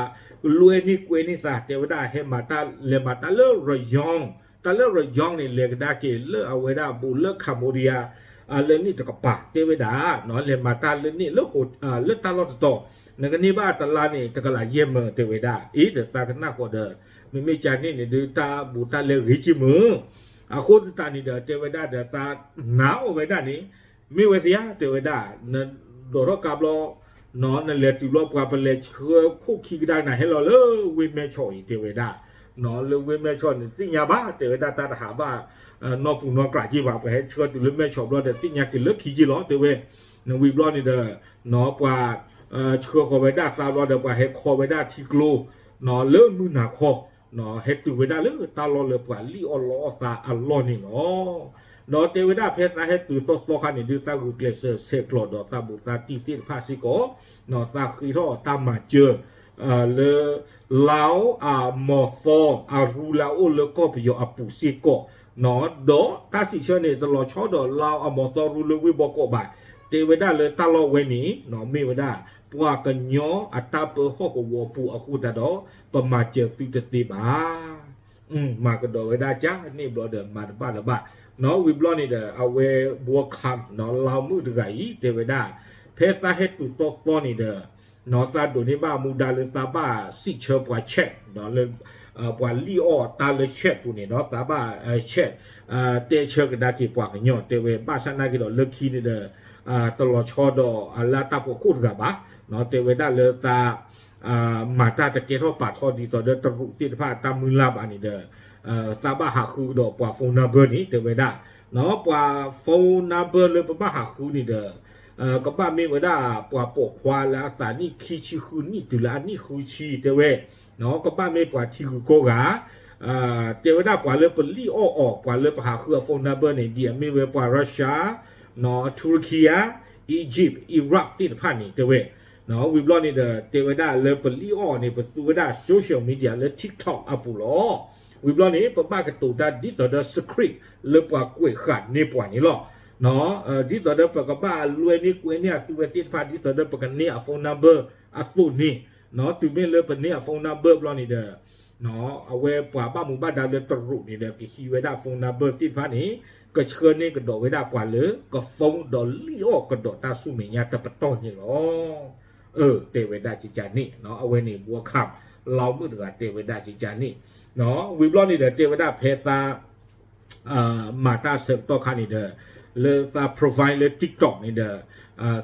လွဲန့ၢ်ကွဲန့ၢ်သး တဲဝဲဒၣ် ဟဲမၤတၢ် လဲၤမၤတၢ်လၢ ရယီၣ်, တၢ်လၢ ရယီၣ် န့ၣ် လဲၤကဒါက့ၤလၢအဝဲဒၣ်ဘူးလၢ Cambodia လၢန့ၣ်တကပၤ တဲဝဲဒၣ်, လဲၤမၤတၢ်လၢန့ၣ် လၢတၢ်လီၢ်တတီၤ, နကန့ၢ်ဘၣ်တလါန့ၣ် တကလးယဲၢ်မၢ တဲဝဲဒၣ်, အ့ ဒီးသးကနၣ်ဃီၤဒီး မ့မ့ၢ်ကန့ၣ်န့ၣ်ဒုး တၢ်ဘူးတၢ်လဲဂ့ၤက့မၢ, အဃိသတးန့ၣ်ဒီး တဲဝဲဒၣ်ဒီး သးနာ်အီၤဝဲဒၣ်န့ၣ် မ့ၢ်ဝဲသ့ဧါ တဲဝဲဒၣ်, နဒိးထီၣ်ကါဘျီ နလဲၤတုၤဘျီ ပှၤပလဲၤဆှၢခိၣ်ခံကဒါနၤ ဟဲလီၤလၢဝ့ၢ်မဲဆီးအံၤ တဲဝဲဒၣ်, လၢဝ့ၢ်မဲၢ်ဆီးန့ၣ် သ့ၣ်ညါဘၣ် တဲဝဲဒၣ်တၢ်တဟးဘၣ် နီၢ်ပူၤနီၢ်ကျးက့ဘၣ် ပှၤဟဲဆှၢတုၤလၢမဲၢ်ဆီးဘျီဒီး သ့ၣ်ညါက့ၤလၢခံက့လီၤ တဲဝဲ ဝံၤဘျီန့ၣ်ဒီး ပှၤ ဆှၢဃီၤဝဲဒၣ်သးဘျီဒီး ပှၤဟဲခီဝဲဒၣ်ထံကျိ လၢမုၢ်နၤခီ ဟဲတုၤဝဲဒၣ်လၢတၢ်လီၢ်လၢပှၤလံၣ်အီၣ်လီအီၣ်သးအလီၢ်န့ၣ်လီၤ. ဒီးတဲဝဲဒၣ်ဖဲသးဟဲတုၤသီသီခါန့ၣ် ဒုးသးဂုာ်ကျဲးစၢးဆဲးကျိးဒီးသးဘူးသးတံၢ်သ့ၣ်တဖၣ်စ့ၢ်ကီး သးဃ့ထီၣ်တၢ်မၤစၢၤ လၢ လါအမီၤသီအရူလၢအအိၣ်လၢကီၢ်ပယီၤအပူၤစ့ၢ်ကီး ဒီးတၢ်စံးဆၢန့ၣ် တလီၤဆီဒီးလါအမီၤသီရူလၢဝ့ၢ်ဘီကီးဘၣ် တဲဝဲဒၣ်လၢတၢ်လီၢ်ဝဲန့ၣ် မ့ၢ်ဝဲဒၣ် ပှၤကညီအတၢ်ပၢဟီၣ်ကဝီၤပူၤအဃိသတးဒီး ပမၤစၢၤသုတသ့ဘၣ် မၤကဒီးဝဲဒၣ်ကန့ၣ်ဘျီဒီး မၤတဘၣ်လၢၤဘၣ် ဝံၤဘျီန့ၣ်ဒီး အဝဲ ဘှီခၣ် လါမုၣ်တဂၤအံၤ တဲဝဲဒၣ် ဖဲသးဟဲတုၤသီသီန့ၣ်ဒီး သးဒိးန့ၢ်ဘၣ်မူဒါလၢသးဘၣ်စံးဆၢပှၤ chat လၢ ပှၤလံၣ်အီၣ်တၢ်လၢ chat ပူၤန့ၣ်ဒီး သးဘၣ် chat တဲဆၢကဒါက့ၤပှၤကညီ တဲဝဲ ဘၣ်ဆၣ်နာ်က့ဒီးလၢခံန့ၣ်ဒီး တလီၤဆီဒီးအလၢတၢ်ဖီခိၣ်တဂၤဘၣ် တဲဝဲဒၣ်လၢသး မၤတၢ်တကဲထီၣ်ပာ်ထီၣ်ဒ်သိးဒီးတရူးသ့ၣ်တဖၣ်တၢ်မုၢ်လၢ်ဘၣ်န့ၣ်ဒီး သးဘၣ်ဟးဃုကဒီးပှၤ phone number န့ၣ် တဲဝဲဒၣ် ပှၤ phone number လၢပဘၣ်ဟးဃုန့ၣ်ဒီး ကဘၣ်မ့ၢ်ဝဲဒၣ်ပှၤပိာ်ခွါလၢအသးနံၣ်ခံဆံဃုနံၣ်တုၤလၢအနံၣ်ဃုဆံ တဲဝဲ ကဘၣ်မ့ၢ်ပှၤထံဂုၤကီၢ်ဂၤ တဲဝဲဒၣ်ပှၤလၢပလံၣ်အီၣ်အီၤ ပှၤလၢပဟးဃုအ phone number န့ၣ် ဒ်အမ့ၢ်ဝဲပှၤ Russia, Turkey, Egypt, Iraq သ့ၣ်တဖၣ်န့ၣ် တဲဝဲ ဝံၤဘျီန့ၣ်ဒီး တဲဝဲဒၣ်လၢပလံၣ်အီၣ်အီၤန့ၣ် ပသူဝဲဒၣ် social media လၢ TikTok အပူၤလီၤ. ဝံၤဘျီန့ၣ် ပဘၣ်ကတိၤတၢ်ဒ်သိးဒီး script လၢပှၤကွဲးဃာ်န့ၢ်ပှၤန့ၣ်လီၤ. ဒ်သိးဒီးပကဘၣ်လွဲန့ၢ်ကွဲန့ၢ်အသုဝဲသ့ၣ်တဖၣ် ဒ်သိးဒီးပကန့ၢ်အ phone number အသိးန့ၣ် တုၤမ့ၢ်လၢပန့ၢ်အ phone number ဘျီန့ၣ်ဒီး အဝဲပှၤဘၣ်မူဘၣ်ဒါလၢတရူးန့ၣ်ဒီး ကဟံးဝဲဒၣ် phone number သ့ၣ်တဖၣ်န့ၣ် ကဆှၢန့ၢ်ကဒီးဝဲဒၣ်ပှၤလၢက phone ဒီးလံၣ်အီၣ်ကဒီးတၢ်ဆူမဲာ်ညါတပတီၢ်န့ၣ်လီၤ. အၢ တဲဝဲဒၣ်ကကန့ၣ် အဝဲန့ၣ် ဘှီခၣ် လါမုၣ်တဂၤတဲဝဲဒၣ်ကကန့ၣ် ဝံၤဘျီန့ၣ်ဒီး တဲဝဲဒၣ်ဖဲသး မၤတၢ်ဆၢကတီၢ်ခါန့ၣ်ဒီး လၢသး profile လၢ TikTok န့ၣ်ဒီး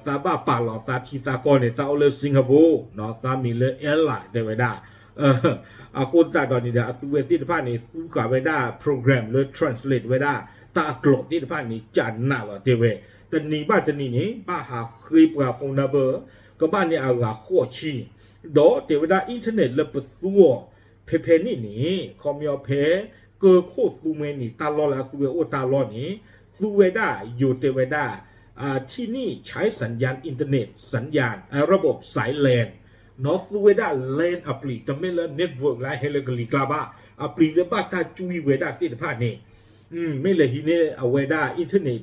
သးဘၣ်ပာ်လီၤသးထံသးကီၢ်န့ၣ် သးအိၣ်လၢ Singapore သးမံၤလၢ Ella တဲဝဲဒၣ် အဃိသတးဒီးန့ၣ်ဒီး အသုဝဲသ့ၣ်တဖၣ်န့ၣ် သူဃာ်ဝဲဒၣ် program လၢ translate ဝဲဒၣ် တၢ်အကျိာ်သ့ၣ်တဖၣ်န့ၣ် ကနးလီၤတဲဝဲ တနံၤဘၣ်တနံၤန့ၣ် ဘၣ်ဟးဃ့ပှၤ phone number ကဘၣ်န့ၢ်အဂၤဃိးဆံ ဒီးတဲဝဲဒၣ် internet လၢပသူအီၤ ဖဲဖဲန့ၣ်န့ၣ် ခီပညီဖဲ ကၢခိၣ်သူမှဲန့ၣ် တၢ်လီၢ်လၢအသုဝဲအိၣ်တၢ်လီၢ်န့ၣ် သူဝဲဒၣ် ယိၤတဲဝဲဒၣ် ที่นี่ใช้สัญญาณอินเทอร์เน็ต สัญญาณ ระบบสาย LAN နီၢ်သူဝဲဒၣ် LAN အပျံၤ တမ့ၢ်လၢ network လၢအဟဲလၢကလံၤကျါဘၣ် အပျံၤလၢဘၣ်တၢ်ကွံဝဲဒၣ်သ့ၣ်တဖၣ်န့ၣ် မ့ၢ်လဲၤဟံးန့ၢ်အဝဲဒၣ် internet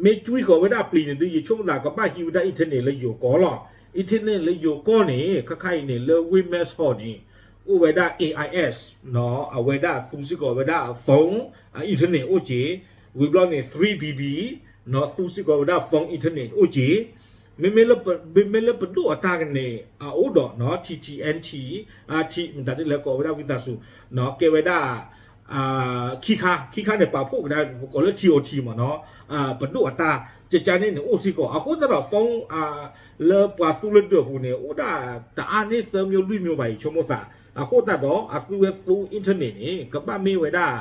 မ့ၢ်ကွံဃီၤဝဲဒၣ်ပျံၤန့ၣ်ဒီး ယဆိကမိၣ်သးကဘၣ်ဟံးဝဲဒၣ် internet လၢယိၤကီၢ်လီၤ. internet လၢယိၤကီၢ်န့ၣ် ခါခါအံၤန့ၣ် လၢဝ့ၢ်မဲၢ်ဆီးန့ၣ် အိၣ်ဝဲဒၣ် A I S နီၢ် အဝဲဒၣ်သူစ့ၢ်ကီးဝဲဒၣ် phone internet အိၣ်က့ၤ ဝံၤဘျီန့ၣ် three B B နီၢ်သူစ့ၢ်ကီးဝဲဒၣ် phone internet အိၣ်က့ၤ မ့မ့ၢ်လၢပဒိၣ်အတၢ်ကန့ၣ် အအိၣ်ဒီးနီၢ် T T N T ထံ မတၤဒ်လဲၣ်ကိးဝဲဒၣ်ဝံသးစူၤ နီၢ်ကဲဝဲဒၣ် ခံခါ ခံခါန့ၣ် ပာ်ဖှိၣ်ကဒါ ပကိးလၢ T O T မ့ၢ်နီၢ် ပဒိၣ်အတၢ် ကကန့ၣ်န့ၣ် အိၣ်စ့ၢ်ကီး အဃိသတးဒီး phone လၢပှၤသူလၢဒၢးပူၤန့ၣ် အိၣ်ဒၣ်တအါန့ၢ်သၢမျိုးလွံၢ်မျိုးဘၣ် ယဆိကမိၣ်သး အဃိသတးဒီး အသုဝဲသူ internet န့ၣ် ကဘၣ်မ့ၢ်ဝဲဒၣ်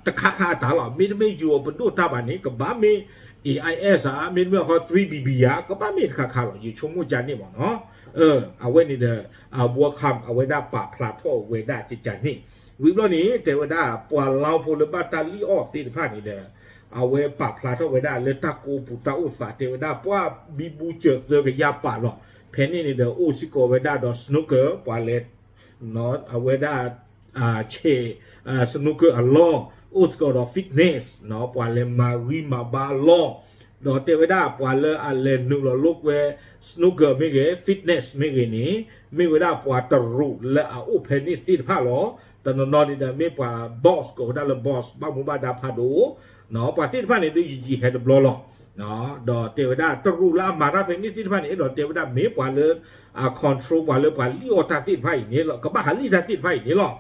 တခါခါအတၢ်လီၤ မ့တမ့ၢ်ယိၤပဒိၣ်တၢ်ဘၣ်န့ၣ် ကဘၣ်မ့ၢ် A I S ဧါ မ့တမ့ၢ်ခီ three B B ဧါ ကဘၣ်မ့ၢ်တခါခါလီၤ ယဆိကမိၣ်ကန့ၣ်မ့ၢ်နီၢ် အဝဲန့ၣ်ဒီး အဘှီခၣ် အဝဲဒၣ်ပာ်ဖျါထီၣ်ဝဲဒၣ်ကကန့ၣ် ဝံၤဘျီန့ၣ် တဲဝဲဒၣ် ပှၤလါဖိလၢဘၣ်တၢ်လံၣ်အီၣ်သ့ၣ်တဖၣ်န့ၣ်ဒီး အဝဲပာ်ဖျါထီၣ်ဝဲဒၣ်လၢတၢ်ကိးပူၤတၢ်အိၣ်သး တဲဝဲဒၣ် ပှၤဘံဘူစၢၤသၢကယၤပာ်လီၤ ဖဲန့ၣ်န့ၣ်ဒီး အိၣ်စ့ၢ်ကီးဝဲဒၣ်ဒီး snooker ပှၤလဲၤ အဝဲဒၣ် ဆဲး snooker အလီၢ် အိၣ်စ့ၢ်ကီးဒီး fitness နီၢ် ပှၤလဲၤမၤဂံၢ်မၤဘါအလီၢ် ဒီးတဲဝဲဒၣ်ပှၤလၢအလဲၤနုာ်လီၤလိာ်ကွဲ snooker မ့ၢ်ဂ့ၤ fitness မ့ၢ်ဂ့ၤန့ၣ် မ့ၢ်ဝဲဒၣ်ပှၤတရူးလၢအအိၣ်ဖဲန့ၣ်သ့ၣ်တဖၣ်လီၤ. တနီၤနီၤန့ၣ်ဒီးမ့ၢ်ပှၤ boss ကိးဝဲဒၣ်လၢ boss ဘၣ်မူဘၣ်ဒါဖးဒိၣ် နီၢ် ပှၤသ့ၣ်တဖၣ်န့ၣ်ဒီးယံာ်ယံာ်ဟဲတဘျီလီၤ. ဒီးတဲဝဲဒၣ်တရူးလၢအမၤတၢ်ဖဲန့ၣ်သ့ၣ်တဖၣ်န့ၣ် အဲၣ်ဒိးတဲဝဲဒၣ်မ့ၢ်ပှၤလၢ အ control ပှၤလၢပှၤလံၣ်အီၣ်တၢ်သ့ၣ်တဖၣ်အံၤန့ၣ်လီၤ ကဘၣ်ဟးလံၣ်တၢ်သ့ၣ်တဖၣ်အံၤန့ၣ်လီၤ.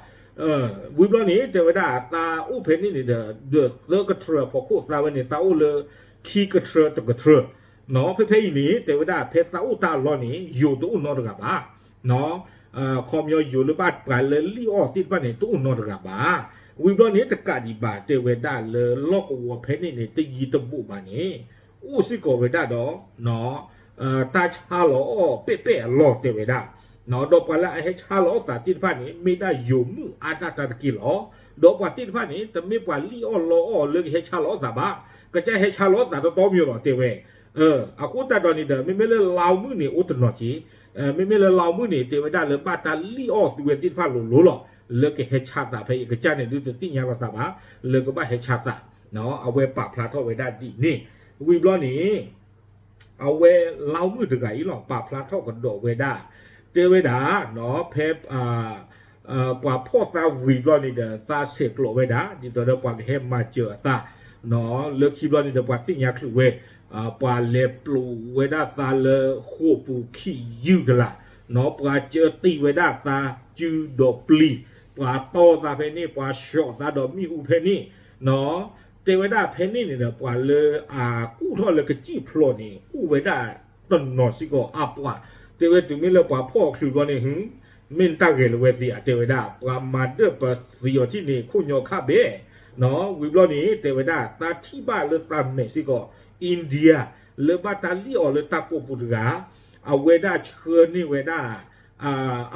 ဝံၤဘျီန့ၣ် တဲဝဲဒၣ်သးအိၣ်ဖဲန့ၣ်န့ၣ်ဒီး ဒၢးသၢကထြၢဖီခိၣ်သးဝဲန့ၣ် သးအိၣ်လၢ ခံကထြၢတကထြၢ နီၢ် ဖဲဖဲအံၤန့ၣ် တဲဝဲဒၣ်ဖဲသးအိၣ်တၢ်အလီၢ်န့ၣ် ယိၤတအိၣ်နီတဂၤဘၣ် နီၢ် ခီပညီယိၤလၢဘၣ်ပှၤလၢလံၣ်အီၣ်သ့ၣ်တဖၣ်န့ၣ် တအိၣ်နီတဂၤဘၣ်. ဝံၤဘျီန့ၣ် တကးဒံးဘၣ် တဲဝဲဒၣ်လၢလီၢ်ကဝီၤဖဲန့ၣ်န့ၣ် တယံၤတဘူးဘၣ်န့ၣ် အိၣ်စ့ၢ်ကီးဝဲဒၣ်ဒီး တၢ်ဆါလီၤအီၣ်ပဲာ်ပဲာ်အလီၢ်တဲဝဲဒၣ်, ဒီးပှၤလၢအဟဲဆါလီၤအီၣ်သးသ့ၣ်တဖၣ်န့ၣ် မ့ၢ်ဒၣ်ယိၤမုၣ်အါဒၣ်တၢ်တက့ၢ်လီၤ. ဒီးပှၤသ့ၣ်တဖၣ်န့ၣ် တမ့ၢ်ပှၤလံၣ်အီၣ်လီအီၣ်လၢကဟဲဆါလီၤအီၣ်သးဘၣ်, ကစၢ်ဟဲဆါလီၤအီၣ်သးတတီမ့ၢ်လီၤတဲဝဲ. အဃိသတးဒီးန့ၣ်ဒီး မ့မ့ၢ်လၢလါမုၣ်န့ၣ် အိၣ်တနီၤက့, မ့မ့ၢ်လၢလါမုၣ်န့ၣ် တဲဝဲဒၣ်လၢဘၣ်တၢ်လံၣ်အီၣ်သုဝဲသ့ၣ်တဖၣ်လိၤလိၤလီၤ, လၢကဟဲဆါသးဖဲအံၤ ကစၢ်န့ၣ်ဒုးတသ့ၣ်ညါလီၤသးဘၣ်, လၢကဘၣ်ဟဲဆါသး, အဝဲပာ်ဖျါထီၣ်ဝဲဒၣ်ဒ်န့ၣ်. ဝံၤဘျီန့ၣ် အဝဲလါမုၣ်တဂၤအံၤလီၤ ပာ်ဖျါထီၣ်ကဒီးဝဲဒၣ်, တဲဝဲဒၣ် ဖဲ ပှၤဖီၣ်သးဝံၤဘျီန့ၣ်ဒီး သးဆဲးကျိးဝဲဒၣ် ဒ်သိးဒီးပှၤကဟဲမၤစၢၤအသး, လၢခံဘျီန့ၣ်ဒီး ပှၤသ့ၣ်ညါချုးဝဲ, ပှၤလဲၤပျိးဝဲဒၣ်သးလၢဃိာ်ပူၤခံယုၢ်ကလး, ပှၤစၢတံၢ်ဝဲဒၣ်သးစုဒီးပျံၤ, ပှၤတီၢ်သးဖဲန့ၣ် ပှၤဆှီၣ်သးဒီးမ့ၣ်အူဖဲန့ၣ်, တဲဝဲဒၣ်ဖဲန့ၣ်န့ၣ်ဒီး ပှၤလၢအကူၣ်ထီၣ်လၢကစံၣ်ဖျိးန့ၣ် အိၣ်ဝဲဒၣ်တနီၤစ့ၢ်ကီးအပှၤ, တဲဝဲတုၤမ့ၢ်လၢပှၤဖီၣ်အီၤချုးဘျီန့ၣ် မ့ၢ်တၢ်ဂဲၤလၢၤဝဲသ့ဧါ တဲဝဲဒၣ် ပှၤမၤဒၢၣ်ပသံအီၤထံၣ်န့ၣ် ခိၣ်ညီခါဘဲ, ဝံၤဘျီန့ၣ် တဲဝဲဒၣ် သးထံၣ်ဘၣ်လၢသးမဲာ်စ့ၢ်ကီး India လၢဘၣ်တၢ်လံၣ်အီၤလၢတၢ်ကိးပူၤတဂၤ, အဝဲဒၣ်ဆှၢန့ၢ်ဝဲဒၣ်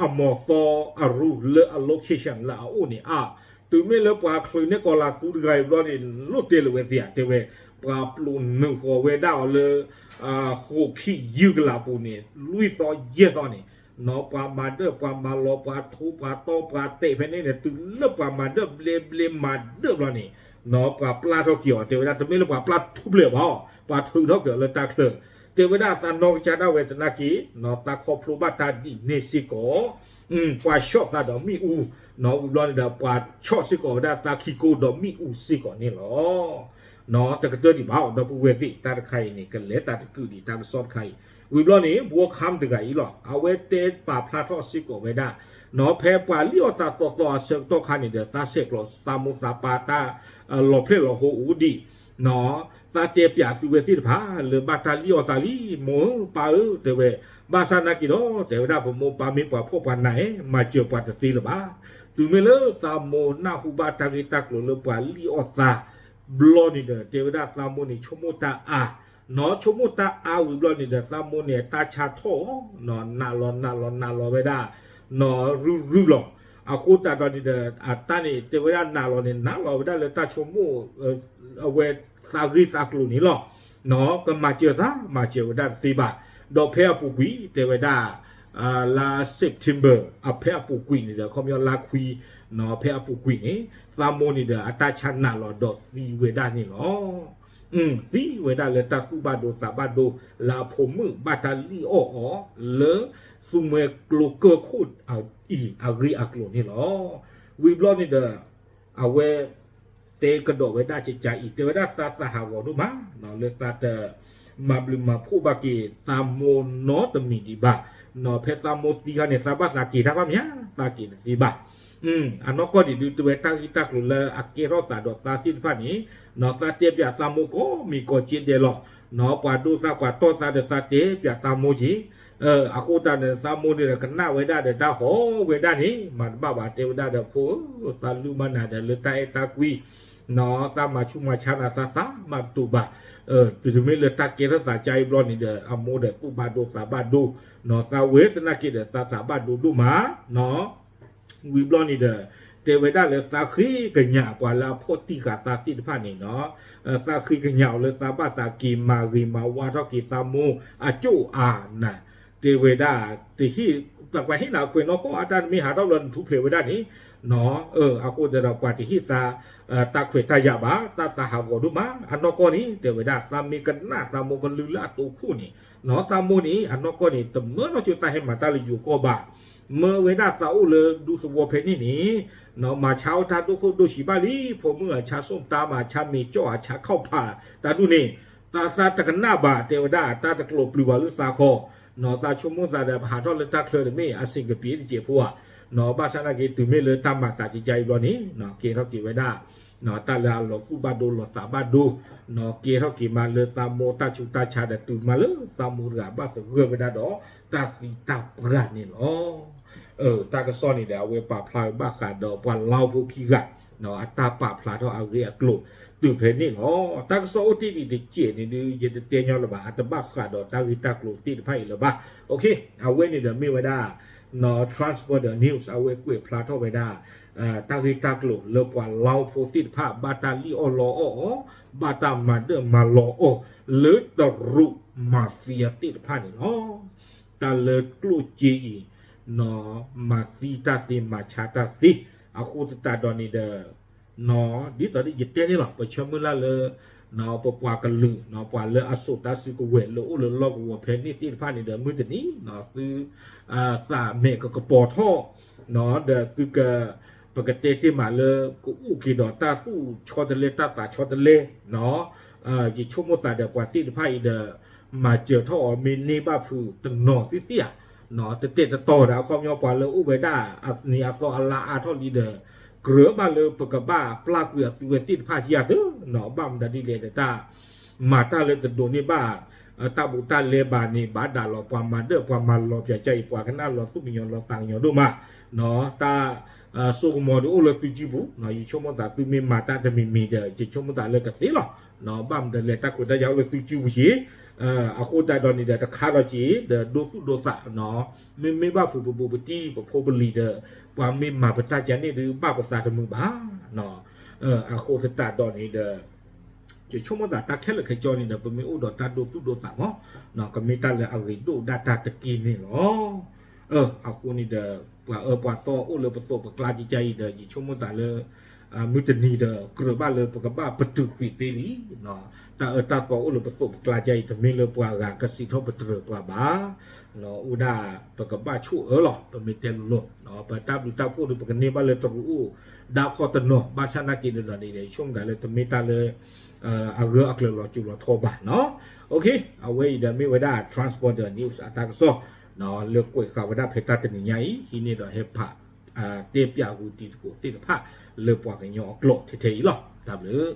အမီၤသီအရူလၢအ location လၢအအိၣ်န့ၣ်အါ, တုၤမ့ၢ်လၢပှၤချုးန့ၢ်ကီၤလၤသူတဂၤအံၤဘျီန့ၣ် လိၣ်တဲလၢၤဝဲသ့ဧါ တဲဝဲ, ပှၤပျိးနုာ်ဃီၤဝဲဒၣ်အီၤလၢ ဃိာ်ခံယုၢ်ကလးပူၤန့ၣ် လွံၢ်သီယဲၢ်သီန့ၣ်, ပှၤမၤဒၢၣ်ပှၤမၤလီၤ ပှၤထိပှၤတီပှၤတဲာ်ဖဲန့ၣ်န့ၣ် တုၤလၢပှၤမၤဒၢၣ်ဘျဲဘျဲမၤဒၢၣ်ဘျီန့ၣ်, ပှၤပျၢ်ထီၣ်က့ၤအီၤ တဲဝဲဒၣ် တမ့ၢ်လၢပှၤပျၢ်ထူၣ်ဖျဲးဘၣ်, ပှၤထုးထီၣ်က့ၤအီၤလၢတၢ်ချၢ, တဲဝဲဒၣ်သးနီၢ်ကစၢ်ဒၣ်ဝဲသနာ်က့, သးခီဖျိဘၣ်တၢ်ဒ်န့ၣ်စ့ၢ်ကီး ပှၤဆှီၣ်သးဒီးမ့ၣ်အူ, ဝံၤဘျီန့ၣ်ဒီး ပှၤဆှီၣ်စ့ၢ်ကီးဝဲဒၣ်သးခံကိဒီးမ့ၣ်အူစ့ၢ်ကီးန့ၣ်လီၤ. တကတၢၢ်ဒံးဘၣ် ဒီပုၢ်ဝဲၢ်သ့ၣ် တၢ်တခါအံၤန့ၣ် ကလဲၤသးတကုာ်ဒံးတၢ်ကစီၣ်တခါအံၤ, ဝံၤဘျီန့ၣ် ဘိခါတဂၤအံၤလီၤ အဝဲတဲပာ်ဖျါထီၣ်စ့ၢ်ကီးဝဲဒၣ်, ဖဲပှၤလံၣ်အီၣ်သးသီသီအဆၢကတီၢ်ခါန့ၣ်ဒီး သးဆဲးကျိးသးမိၢ်သးပၢ်တၢ် လီၤဖျဲၣ်လီၤဟိအိၣ်ဒံး သးတဲပၠးသုဝဲသ့ၣ်တဖၣ် လၢဘၣ်တၢ်လံၣ်အီၣ်သးလံ မိၢ်ဧၢပၢ်ဧၢ တဲဝဲ, ဘၣ်ဆၣ်နာ်က့ဒီး တဲဝဲဒၣ် ပမိၢ်ပၢ်မ့ၢ်ပှၤဖှီၣ်ပှၤနး မၤစၢၤပှၤတသ့လၢၤဘၣ်. တုၤမ့ၢ်လၢသးမိၢ်နၢ်ဟူဘၣ်တၢ်ဂ့ၢ်တၢ်ကျိၤလၢပှၤလံၣ်အီၣ်သးဘျီန့ၣ်ဒီး တဲဝဲဒၣ်သးမိၢ်န့ၣ် ဆိကမိၣ်တၢ်အါ, ဆိကမိၣ်တၢ်အါဝံၤဘျီန့ၣ်ဒီး သးမိၢ်န့ၣ် အတၢ်ဆါထီၣ် နးလီၤနးလီၤနးလီၤဝဲဒၣ် ရုၢ်ရုၢ်လီၤ. အဃိသတးဒီးန့ၣ်ဒီး အတၢ်န့ၣ် တဲဝဲဒၣ်နးလီၤန့ၣ် နးလီၤဝဲဒၣ်လၢတၢ်ဆိကမိၣ် အဝဲသးဂ့ၢ်သးကျိၤန့ၣ်လီၤ. ကမၤစၢၤသး မၤစၢၤဝဲဒၣ်တသ့ဘၣ်. ဒီးဖဲအပူၤကွံာ် တဲဝဲဒၣ် လါ September အဖဲအပူၤကွံာ်န့ၣ်ဒီး ခီပညီလါခွံ ဖဲအပူၤကွံာ်န့ၣ် သးမိၢ်န့ၣ်ဒီး အတၢ်ဆါနးလီၤဒီးသံဝဲဒၣ်န့ၣ်လီၤ. သံဝဲဒၣ်လၢတၢ်သူၣ်ဘၣ်ဒိသးဘၣ်ဒိ လၢအဖိမုၣ်ဘၣ်တၢ်လံၣ်အီၣ်အီၤ လၢသူမှဲကျိကၢၢ်ခိၣ်အံၤအဂ့ၢ်အကျိၤန့ၣ်လီၤ. ဝံၤဘျီန့ၣ်ဒီး အဝဲ တဲကဒီးဝဲဒၣ်ကကါအံၤ တဲဝဲဒၣ်သးသးဟးဂီၤဒိၣ်မး လၢသးတ မၤဘျုးမၤဖှိၣ်ဘၣ်က့ၤသးမိၢ်နီတမံၤဒံးဘၣ်. ဖဲသးမိၢ်သံခါန့ၣ် သးဘၣ်သးက့ၤတၢ်ဘၣ်မ့ၢ်ဧါ သးက့ၤတသ့ဘၣ်. အနီၢ်ကီၢ်ဒံးဒုးတဲဝဲတၢ်ဂ့ၢ်တၢ်ကျိၤလၢအကဲထီၣ်သးဒီးသးသ့ၣ်တဖၣ်န့ၣ် သးတဲပၠးသးမိၢ်ကိးမံၤကိးက့ဒဲးလီၤ. ပှၤဒိသးပှၤတီၢ်သးဒီးသးတဲပၠးသးမိၢ်က့ၤ အဃိသတးန့ၣ် သးမိၢ်န့ၣ်ဒီးကနၣ်ဝဲဒၣ်ဒီးတၢ်ဟီၣ်ဝဲဒၣ်န့ၣ် မၤတဘၣ်ဘၣ် တဲဝဲဒၣ်ဒီးဖိဧၢ သးလူၤမၤနၤဒီးလၢတၢ်အဲၣ်တၢ်ကွံ သးမၤဆူၣ်မၤဆါနၤသးသးမၤတတူာ်ဘၣ်. တုၤမ့ၢ်လၢတၢ်ကဲထီၣ်သးကါအံၤဘျီန့ၣ်ဒီး အမိၢ်ဒီးသူၣ်ဘၣ်ဒိသးဘၣ်ဒိ သးဝဲသနာ်က့ဒီးသးသးဘၣ်ဒိဒိၣ်မး ဝံၤဘျီန့ၣ်ဒီး တဲဝဲဒၣ်လၢသးဃ့ကညးပှၤလၢအဖီၣ်တံၢ်ဃာ်သးသ့ၣ်တဖၣ်န့ၣ် သးဃ့ကညးအီၤလၢသးဘၣ်သးက့ၤမၤဂ့ၤမၤဝါထီၣ်က့ၤသးမိၢ်အကၠိၣ်အါနၤ တဲဝဲဒၣ် တဟ့ၣ် ပှၤဟ့ၣ်နၤအခွဲးနီၢ်ခီၣ် အတၢ်တမ့ၢ်ဟးထီၣ်ဘျီနထူၣ်ဖျဲးဝဲဒၣ်န့ၣ် အဃိသတးဒီးပှၤတဟ့ၣ်သး တၢ်ခွဲးတၢ်ယာ်ဘၣ် သးသးဟးဂီၤဒိၣ်မး အနီၢ်ကီၢ်န့ၣ် တဲဝဲဒၣ် သးမ့ၢ်ကနၣ်သးမိၢ်ကလုၢ်လၢအတိခိၣ်န့ၣ် သးမိၢ်န့ၣ် အနီၢ်ကီၢ်န့ၣ် တမၢနီၢ်ဆိသးဟဲမၤတၢ်လၢယိၤကီၢ်ဘၣ်. မၢဝဲဒၣ်သးအိၣ်လၢဒူသဝီဖဲန့ၣ်န့ၣ် မၤဆါအိၣ်တၢ်ဒိၣ်ခိၣ်ဒိၣ်ဆံးဘၣ်လံ ဖိမုၣ်အဆါ ဆိၣ်တၢ် မၤဆါမ့ၤကၠီၣ် အဆါခီၣ်ဖး တၢ်ဒူၣ်န့ၣ် သးသးတကနၣ်ဘၣ် တဲဝဲဒၣ် တၢ်တကျိးပျုၤဘၣ်လၢသးဃီ သးဆိကမိၣ်သးဒီး ပဟးထီၣ်လၢတၢ်ချၢတမ့ၢ် အဆင်ပြေတစဲးဖိဧါ. ဘၣ်ဆၣ်သနာ်က့ တုၤမ့ၢ်လၢတၢ်မၤသးကကါအံၤဘျီန့ၣ် ကဲထီၣ်က့ၤဝဲဒၣ် တၢ်လၢအလီၤသူၣ်ဘၣ်ဒိလီၤသးဘၣ်ဒိ ကဲထီၣ်က့ၤမးလၢသးမိၢ်တၢ်ဆူးတၢ်ဆါဒီးတုၤမးလၢသးမိၢ်တဂၤဘၣ်သဂၢၢ်ဝဲဒၣ်ဒီး တၢ်သံတၢ်ပှၢ်န့ၣ်လီၤ. တၢ်ကစီၣ်န့ၣ်ဒီး အဝဲပာ်ဖျါဝဲဘၣ်ဃးဒီးပှၤလါအိၣ်ဖိခံဂၤ အတၢ်ပာ်ဖျါထီၣ်အဂ့ၢ်အကျိၤတုၤဖဲန့ၣ်လီၤ. တၢ်ကစီၣ်အိၣ်တ့ၢ်ဒံးတစဲးန့ၣ်ဒုး ယတတဲညီလၢၤဘၣ်, အတဘၣ်ဃးဒီးတၢ်ဂ့ၢ်တၢ်ကျိၤသ့ၣ်တဖၣ်အံၤလၢၤဘၣ်. အဝဲန့ၣ်ဒီးမ့ၢ်ဝဲဒၣ် Transporter News အဝဲကွဲးဖျါထီၣ်ဝဲဒၣ် တၢ်ဂ့ၢ်တၢ်ကျိၤလၢပှၤလါအိၣ်ဖိသ့ၣ်တဖၣ် ဘၣ်တၢ်လံၣ်အီၣ်လီအီၣ်အီၤ, ဘၣ်တၢ်မၤဒၢၣ်မၤလီၤအီၤ လၢတရူးမၤသံအသ့ၣ်တဖၣ်န့ၣ်လီၤ. တၢ်လၢကျိၣ်စ့အံၤ မၤသံတၢ်သ့ မၤဆါတၢ်သ့, အဃိသတးဒီးန့ၣ်ဒီး ဒ်သိးဒ်ယတဲန့ၣ်လီၤ, ပဆၢမုၢ်လၢ်လၢ ပပှၤကလုာ် ပှၤလၢအစိာ်တၢ်စုကဝဲၤလၢအိၣ်လၢလီၢ်ကဝီၤဖဲန့ၣ်သ့ၣ်တဖၣ်န့ၣ်ဒီး မုၢ်တနံၤ သု သးမဲာ်ကကပီၤထီၣ် ဒီးသုက ပကတဲတ့ၢ်မးလၢ ကအိၣ်က့ၤဒီးတၢ်သူၣ်ဆီတလဲ တၢ်သးဆီတလဲ ယဆိကမိၣ်သးဒီးပှၤသ့ၣ်တဖၣ်အံၤဒီး မၤစၢၤထီၣ်အီၤမ့ၢ်န့ၢ်ဘၣ်ဖုးတနီၤသ့ၣ်သ့ၣ်ဧါ, တတဲာ်တတီၤဒီးအခီပညီပှၤလၢအိၣ်ဝဲဒၣ်အနံၤအသီအလါအါထီၣ်လံဒီး ကြၢးဘၣ်လၢပကဘၣ်ပျၢ်ကွံာ်အသုဝဲသ့ၣ်တဖၣ်ယၤသ့, ဘၣ်မတၤဒ်လဲၣ်ဒီးတၢ် မၤတၢ်လၢတဒိးန့ၢ်ဘၣ် တၢ်ဘူးတၢ်လဲဘၣ်န့ၣ် ဘၣ်ဒၣ်လီၤပှၤမၤဒၢၣ်ပှၤမၤလီၤပၠးကါအံၤ ပှၤကနၣ်လီၤသူၣ်ကညီၤလီၤသးကညီၤဒိၣ်မး, တၢ် စိကမီၤဒုးအိၣ်လၢသုစုပူၤ, ယဆိကမိၣ်သးသုမ့ၢ်မၤတၢ်တမံၤမံၤဒီး ယဆိကမိၣ်သးလၢကသ့လီၤ, ဘၣ်မတၤလဲၣ် တၢ်ခွဲးတၢ်ယာ်အိၣ်လၢသုစုပူၤယ့ၣ်, အဃိသတးဒီးန့ၣ်ဒီး တခါဒီးက့ၤ ဒီးဒိသူၣ်ဒိသး မ့မ့ၢ်ဘၣ်ဖုးပဘူးပတံၢ်ပဖိပလံၤဒီး ပှၤမ့ၢ်မၤပတၢ်ကါန့ၣ်ဒုး ဘၣ်ပသးတမုာ်ဘၣ်, အဃိသတးဒီးန့ၣ်ဒီး ယဆိကမိၣ်သးတၢ်ခဲလၢာ်ခဲဆ့န့ၣ်ဒီး ပမ့ၢ်အိၣ်ဒီးတၢ်ဒိသူၣ်ဒိသးမး, ကမ့ၢ်တၢ်လၢအဂ့ၤဒိၣ်ဒၣ်တၢ်တက့ၢ်န့ၣ်လီၤ. အဃိန့ၣ်ဒီး ပှၤအၢပှၤသီအိၣ်လၢပသိးပကျါကါအံၤဒီး ယဆိကမိၣ်သးလၢ မုၢ်တနံၤဒီး ကြၢးဘၣ်လၢပကဘၣ်ပတုာ်ကွံာ်သ့လံ, တၢ်အၢတၢ်သီအိၣ်လၢပသိးပကျါကါအံၤ တမ့ၢ်လၢပှၤဂၤကစံးထီၣ်ပတြၢၤပှၤဘၣ်, အိၣ်ဒၣ်ပကဘၣ်ဆိၣ်အၢလီၤ ပမ့ၢ်တဲလိၤလိၤ, ပတၢ်ဘျုးတၢ်ဖှိၣ်ဒုး ပကန့ၢ်ဘၣ်လၢတရူးအိၣ် ဒၣ်ခီတနီၤ ဘၣ်ဆၣ်နာ်က့ၤဒီးန့ၣ်ဒီး ယဆိကမိၣ်သးလၢတမ့ၢ်တၢ်လၢ အဂၢၢ်အကျၢၤလီၤစိၤလီၤထီဘၣ်နီၤ. အဝဲအံၤဒီးမ့ၢ်ဝဲဒၣ် Transporter News အတၢ်ကစီၣ် လၢကွဲးဃာ်ဝဲဒၣ်ဖဲတၢ်တနံၤညါအံၤ ဟံးန့ၢ်ဒီးဟဲဖး တဲပၠးဂုာ်တံၤသကိးသ့ၣ်တဖၣ် လၢပှၤကညီအကျိာ်ထဲထဲအံၤလီၤ. တၢ်ဘျုး